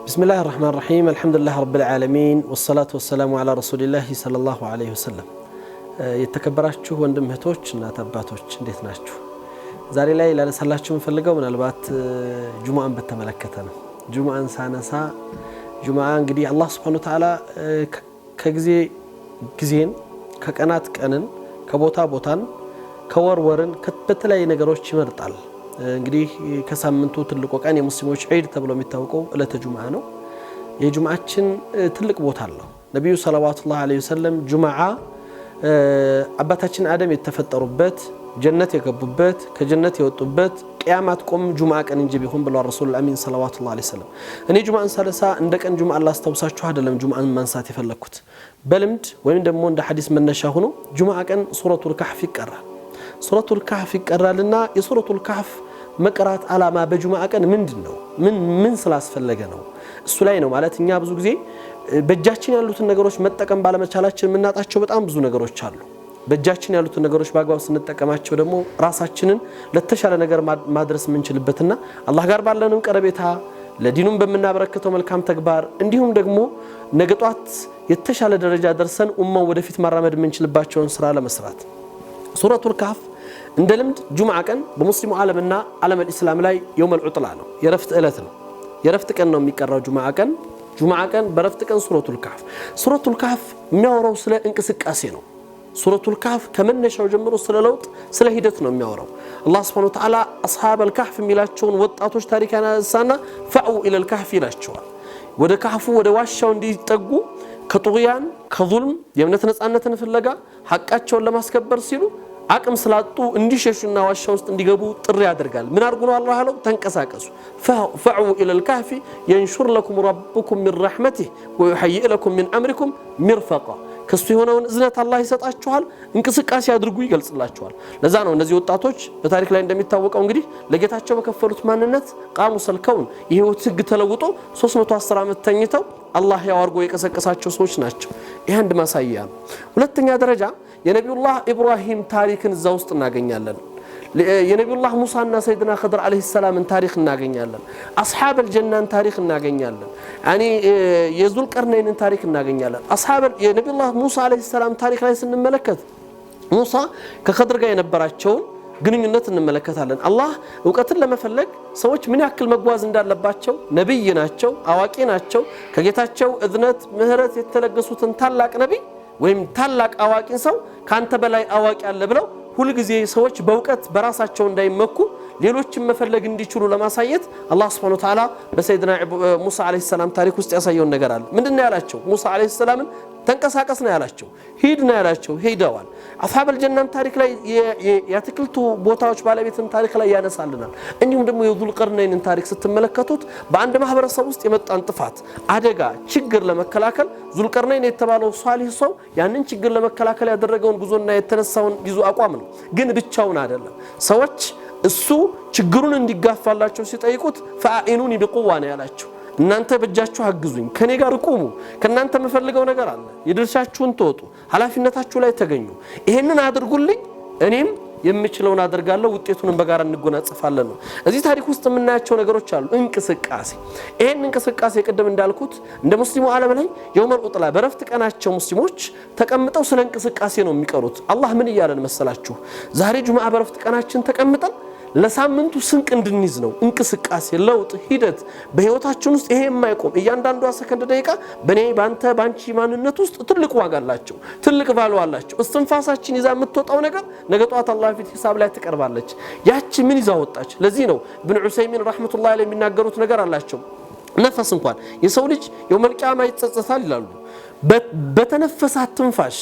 بسم الله الرحمن الرحيم، الحمد لله رب العالمين، والصلاة والسلام على رسول الله صلى الله عليه وسلم። የተከበራችሁ ወንድም እህቶች፣ እናት አባቶች፣ እንዴት ናችሁ? ዛሬ ላይ ላነሳላችሁ የምፈልገው ምናልባት ጁምአን በተመለከተ ነው። ጁምአን ሳነሳ፣ ጁምአ እንግዲህ አላህ سبحانه وتعالى ከጊዜ ጊዜን፣ ከቀናት ቀንን፣ ከቦታ ቦታን፣ ከወር ወርን በተለያዩ ነገሮች ይመርጣል። እንግዲህ ከሳምንቱ ትልቁ ቀን፣ የሙስሊሞች ዒድ ተብሎ የሚታወቀው ዕለተ ጁምዓ ነው። የጁምዓችን ትልቅ ቦታ አለው። ነቢዩ صلوات الله عليه وسلم ጁምዓ አባታችን አደም የተፈጠሩበት፣ ጀነት የገቡበት፣ ከጀነት የወጡበት፣ ቅያማ አትቆም ጁምዓ ቀን እንጂ ቢሆን ብለዋል ረሱል አሚን صلوات الله عليه وسلم። እኔ ጁምዓን ሳነሳ እንደ ቀን ጁምዓን ላስታውሳችሁ አይደለም ጁምዓን ማንሳት የፈለግኩት። በልምድ ወይም ደግሞ እንደ ሐዲስ መነሻ ሆኖ ጁምዓ ቀን ሱረቱል ካህፍ ይቀራል። ሱረቱል ካህፍ ይቀራልና የሱረቱል ካህፍ መቅራት ዓላማ በጁምዓ ቀን ምንድን ነው? ምን ምን ስላስፈለገ ነው? እሱ ላይ ነው። ማለት እኛ ብዙ ጊዜ በእጃችን ያሉትን ነገሮች መጠቀም ባለመቻላችን የምናጣቸው በጣም ብዙ ነገሮች አሉ። በእጃችን ያሉትን ነገሮች በአግባብ ስንጠቀማቸው ደግሞ ራሳችንን ለተሻለ ነገር ማድረስ የምንችልበትና አላህ ጋር ባለንም ቀረቤታ፣ ለዲኑም በምናበረክተው መልካም ተግባር፣ እንዲሁም ደግሞ ነገ ጧት የተሻለ ደረጃ ደርሰን ኡማው ወደፊት ማራመድ የምንችልባቸውን ስራ ለመስራት ሱረቱል ካህፍ እንደ ልምድ ጁምዓ ቀን በሙስሊሙ ዓለምና ዓለም አልኢስላም ላይ يوم العطلة ነው፣ የረፍት ዕለት ነው። የረፍት ቀን ነው የሚቀራው ጁምዓ ቀን። ጁምዓ ቀን በረፍት ቀን ሱረቱል ካህፍ። ሱረቱል ካህፍ የሚያወራው ስለ እንቅስቃሴ ነው። ሱረቱል ካህፍ ከመነሻው ጀምሮ ስለ ለውጥ፣ ስለ ሂደት ነው የሚያወራው። አላህ سبحانه وتعالى أصحاب الكهف የሚላቸውን ወጣቶች ታሪክ ያነሳና فأووا إلى الكهف ይላቸዋል። ወደ ካህፉ፣ ወደ ዋሻው እንዲጠጉ፣ ከ طغيان፣ ከ ظلم፣ የእምነት ነፃነትን ፍለጋ ሐቃቸውን ለማስከበር ሲሉ አቅም ስላጡ እንዲሸሹና ዋሻ ውስጥ እንዲገቡ ጥሪ ያደርጋል። ምን አድርጉ ነው አላህ ያለው? ተንቀሳቀሱ። فأووا إلى الكهف ينشر لكم ربكم من رحمته ويهيئ لكم من أمركم مرفقا። ከሱ የሆነውን እዝነት አላህ ይሰጣችኋል። እንቅስቃሴ አድርጉ ይገልጽላችኋል። ለዛ ነው እነዚህ ወጣቶች በታሪክ ላይ እንደሚታወቀው እንግዲህ ለጌታቸው በከፈሉት ማንነት قاموس الكون የህይወት ህግ ተለውጦ 310 ዓመት ተኝተው አላህ ያው አድርጎ የቀሰቀሳቸው ሰዎች ናቸው። ይህ አንድ ማሳያ ነው። ሁለተኛ ደረጃ የነቢዩላህ ኢብራሂም ታሪክን እዛ ውስጥ እናገኛለን። የነቢዩላህ ሙሳና ሰይድና ኸድር عليه السلام ን ታሪክ እናገኛለን። أصحاب الجنة ን ታሪክ እናገኛለን። ያኔ የዙልቀርነይንን ታሪክ እናገኛለን። أصحاب የነቢዩላህ ሙሳ عليه السلام ታሪክ ላይ ስንመለከት ሙሳ ከኸድር ጋር የነበራቸውን ግንኙነት እንመለከታለን። አላህ እውቀትን ለመፈለግ ሰዎች ምን ያክል መጓዝ እንዳለባቸው፣ ነቢይ ናቸው፣ አዋቂ ናቸው። ከጌታቸው እዝነት ምህረት የተለገሱትን ታላቅ ነቢይ ወይም ታላቅ አዋቂን ሰው ከአንተ በላይ አዋቂ አለ ብለው፣ ሁልጊዜ ሰዎች በእውቀት በራሳቸው እንዳይመኩ ሌሎችን መፈለግ እንዲችሉ ለማሳየት አላህ سبحانه وتعالى በሰይድና ሙሳ عليه السلام ታሪክ ውስጥ ያሳየውን ነገር አለ። ምንድን ነው ያላቸው? ሙሳ عليه السلام ን ተንቀሳቀስ ነው ያላቸው፣ ሂድ ነው ያላቸው። ሄደዋል። أصحاب الجنة ም ታሪክ ላይ፣ የአትክልቱ ቦታዎች ባለቤትን ታሪክ ላይ ያነሳልናል። እንዲሁም ደግሞ የዙልቀርነይንን ታሪክ ስትመለከቱት በአንድ ማህበረሰብ ውስጥ የመጣን ጥፋት፣ አደጋ፣ ችግር ለመከላከል ዙልቀርነይን የተባለው ሷሊህ ሰው ያንን ችግር ለመከላከል ያደረገውን ጉዞና የተነሳውን ይዞ አቋም ነው። ግን ብቻውን አይደለም። ሰዎች እሱ ችግሩን እንዲጋፋላቸው ሲጠይቁት فأعينوني بقوة ነው ያላቸው። እናንተ በእጃችሁ አግዙኝ፣ ከኔ ጋር ቁሙ፣ ከእናንተ የምፈልገው ነገር አለ፣ የድርሻችሁን ተወጡ፣ ኃላፊነታችሁ ላይ ተገኙ፣ ይሄንን አድርጉልኝ፣ እኔም የምችለውን አደርጋለሁ፣ ውጤቱንም በጋራ እንጎናጸፋለን ነው። እዚህ ታሪክ ውስጥ የምናያቸው ነገሮች አሉ። እንቅስቃሴ፣ ይሄን እንቅስቃሴ ቅድም እንዳልኩት እንደ ሙስሊሙ ዓለም ላይ يوم العطلة በረፍት ቀናቸው ሙስሊሞች ተቀምጠው ስለ እንቅስቃሴ ነው የሚቀሩት። አላህ ምን እያለን መሰላችሁ? ዛሬ ጁምዓ በረፍት ቀናችን ተቀምጠን ለሳምንቱ ስንቅ እንድንይዝ ነው። እንቅስቃሴ፣ ለውጥ፣ ሂደት በህይወታችን ውስጥ ይሄ የማይቆም፣ እያንዳንዷ ሰከንድ ደቂቃ በእኔ፣ በአንተ፣ በአንቺ ማንነት ውስጥ ትልቅ ዋጋ አላቸው፣ ትልቅ value አላቸው። እስትንፋሳችን ይዛ የምትወጣው ነገር ነገ ጠዋት አላህ ፊት ሂሳብ ላይ ትቀርባለች። ያቺ ምን ይዛ ወጣች? ለዚህ ነው ኢብን ዑሰይሚን رحمة الله عليه የሚናገሩት ነገር አላቸው። ነፈስ እንኳን የሰው ልጅ يوم القيامة ይጸጸታል ይላሉ። በተነፈሳት ትንፋሽ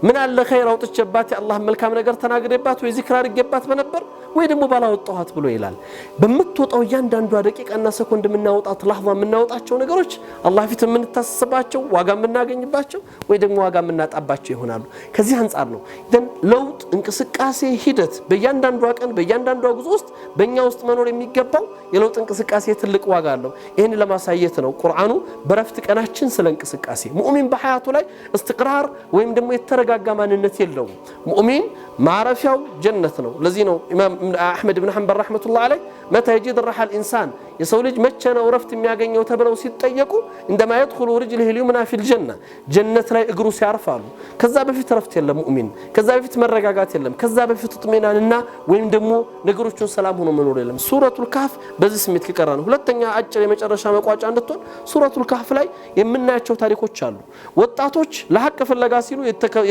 ምን አለ ኸይር አውጥቼባት፣ የአላህ መልካም ነገር ተናግሬባት ወይ ዚክር አድርጌባት በነበር ወይ ደግሞ ባላወጣኋት ብሎ ይላል። በምትወጣው እያንዳንዷ ደቂቃና ሰኮንድ የምናወጣት لحظة፣ የምናወጣቸው ነገሮች አላህ ፊት የምንታሰስባቸው፣ ዋጋ የምናገኝባቸው ወይ ደግሞ ዋጋ የምናጣባቸው ይሆናሉ። ከዚህ አንጻር ነው then ለውጥ፣ እንቅስቃሴ፣ ሂደት በእያንዳንዷ ቀን፣ በእያንዳንዷ ጉዞ ውስጥ በእኛ ውስጥ መኖር የሚገባው የለውጥ እንቅስቃሴ ትልቅ ዋጋ አለው። ይህን ለማሳየት ነው ቁርአኑ በረፍት ቀናችን ስለ እንቅስቃሴ። ሙእሚን በሐያቱ ላይ استقرار ወይም ደግሞ የተረጋጋ ማንነት የለውም። ሙእሚን ማረፊያው ጀነት ነው። ለዚህ ነው ኢማም አሕመድ ብን ሐንበል رحمة الله عليه متى يجد راحة الإنسان የሰው ልጅ መቼ ነው እረፍት የሚያገኘው ተብለው ሲጠየቁ عندما يدخل رجله اليمنى في الجنة፣ ጀነት ላይ እግሩ ሲያርፍ አሉ። ከዛ በፊት እረፍት የለም ሙእሚን፣ ከዛ በፊት መረጋጋት የለም፣ ከዛ በፊት اطمئنان ና ወይም ደግሞ ነገሮችን ሰላም ሆኖ መኖር የለም። ሱረቱል ካህፍ በዚህ ስሜት ከቀራ ነው። ሁለተኛ አጭር የመጨረሻ መቋጫ እንድትሆን ሱረቱል ካህፍ ላይ የምናያቸው ታሪኮች አሉ። ወጣቶች ለሀቅ ፍለጋ ሲሉ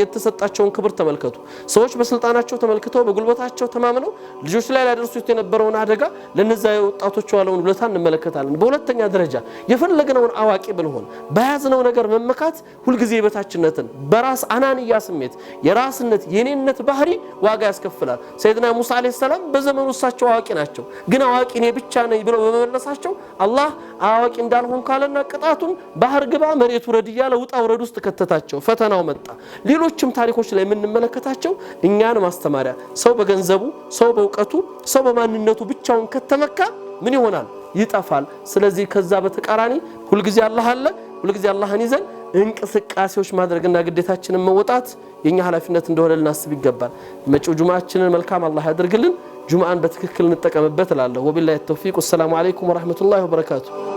የተሰጣቸውን ክብር ተመልከቱ። ሰዎች በስልጣናቸው ተመልክተው በጉልበታቸው ተማምነው ልጆች ላይ ሊያደርሱት የነበረውን አደጋ ለነዛ ወጣቶች የዋለውን ውለታ እንመለከታለን። በሁለተኛ ደረጃ የፈለግነውን አዋቂ ብንሆን በያዝነው ነገር መመካት ሁልጊዜ የበታችነትን በራስ አናንያ ስሜት የራስነት የኔነት ባህሪ ዋጋ ያስከፍላል። ሰይድና ሙሳ ዓለይሂ ሰላም በዘመኑ እሳቸው አዋቂ ናቸው፣ ግን አዋቂ እኔ ብቻ ነኝ ብለው በመመለሳቸው አላህ አዋቂ እንዳልሆን ካለና ቅጣቱን ባህር ግባ መሬት ውረድ እያለ ውጣ ውረድ ውስጥ ከተታቸው። ፈተናው መጣ። ሌሎችም ታሪኮች ላይ የምንመለከታቸው እኛን ማስተማሪያ ሰው በገንዘቡ፣ ሰው በእውቀቱ፣ ሰው በማንነቱ ብቻውን ከተመካ ምን ይሆናል? ይጠፋል። ስለዚህ ከዛ በተቃራኒ ሁልጊዜ አላህ አለ። ሁልጊዜ አላህን ይዘን እንቅስቃሴዎች ማድረግና ግዴታችንን መወጣት የኛ ኃላፊነት እንደሆነ ልናስብ ይገባል። መጪው ጁምዓችንን መልካም አላህ ያደርግልን። ጁምዓን በትክክል እንጠቀምበት እላለሁ። ወቢላሂ ተውፊቅ። ወሰላሙ አለይኩም ወረሕመቱላሂ ወበረካቱ።